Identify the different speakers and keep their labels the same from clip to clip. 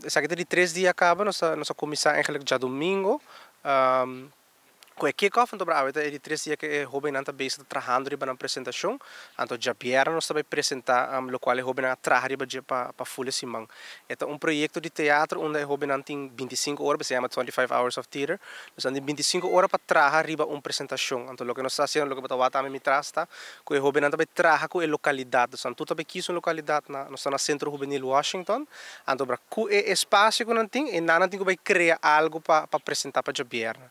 Speaker 1: Esaki ta di tres dia caba, nos a cuminsa eigenlijk diadomingo cu e kick-off, anto awe ta di tres dia cu e hobennan ta bezig trahando riba nan presentacion. Anto diabierna nos tambe presenta locual e hobennan a traha riba dje pa full siman. E ta un proyecto di teatro unda e hobennan tin 25 ora, se yama 25 Hours of Theater. Dus nan tin 25 ora pa traha riba un presentacion. Anto loke nos ta haciendo, loke bo ta wak mi tras ta, cu e hobennan tambe traha cu e localidad. Dus nan tur tambe kies un localidad na, nos ta na Centro Juvenil Washington. Anto bra cu e espacio cu nan tin, e nan tin cu bay crea algo pa presenta pa diabierna.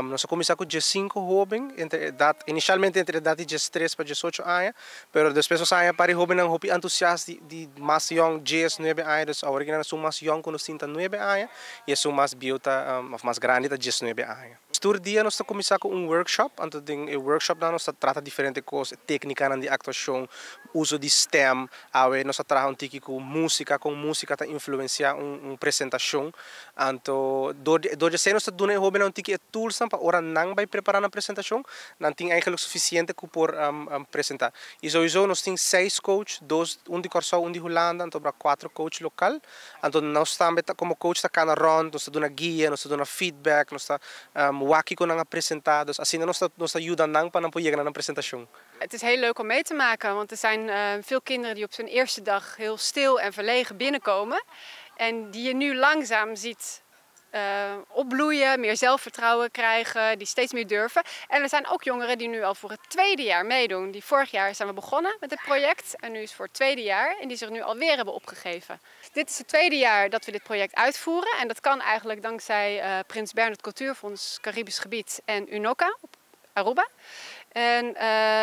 Speaker 1: Nos a cuminsa cu 5 hoben, entre edad, inicialmente entre edad di 13 pa 18 aña, pero despues nos a haya par hobennan hopi entusiasta di mas young, 10, 9 aña, dus awor cu esun mas young cu nos tin ta 9 aña, y esun mas bieu ta, of mas grandi ta 19 aña. Tur dia nos ta cuminsa cu un workshop, anto den e workshop nos ta trata diferente cos, tecnica di actuacion, uso di stem, awe nos ta traha un tiki cu musica, con musica ta influencia un presentacion. Anto door di esey nos ta duna e hobennan un tiki e tools pa ora nan bay prepara e presentacion, nan tin eigenlijk suficiente cu por presenta. Y sowieso nos tin seis coach, dos, un di Corsou, un di Hulanda, anto bra cuatro coach local. Anto nos tambe como coach ta cana rond, nos ta duna guia, nos ta duna feedback, nos ta wak kico nan a presenta, dus asina nos ta yuda nan pa nan por yega na presentacion.
Speaker 2: Het is heel leuk om mee te maken, want er zijn veel kinderen die op zijn eerste dag heel stil en verlegen binnenkomen. En die je nu langzaam ziet opbloeien, meer zelfvertrouwen krijgen, die steeds meer durven. En er zijn ook jongeren die nu al voor het tweede jaar meedoen. Die vorig jaar zijn we begonnen met het project en nu is het voor het tweede jaar en die zich nu alweer hebben opgegeven. Dit is het tweede jaar dat we dit project uitvoeren en dat kan eigenlijk dankzij Prins Bernhard Cultuurfonds Caribisch Gebied en UNOCA op Aruba. En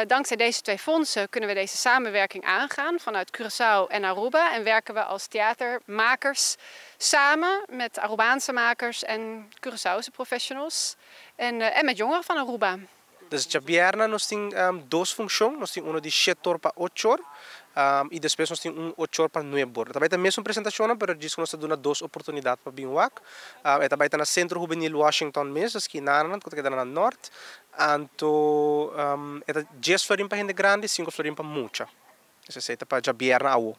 Speaker 2: dankzij deze twee fondsen kunnen we deze samenwerking aangaan vanuit Curaçao en Aruba. En werken we als theatermakers samen met Arubaanse makers en Curaçaose professionals. En met jongeren van Aruba.
Speaker 1: Dus diabierna nos tin dos funcion, nos tin un di 7 or pa 8 or, y despues nos tin un 8 or pa 9 or. Tambe ta mesun presentacion, pero djis nos ta duna dos oportunidad pa bin wak. E tambe ta na Centro Juvenil Washington mes, skina nan, cu ta na Noord. Anto, e ta 10 florin pa hende grandi, 5 florin pa mucha. Esey ta pa diabierna awo.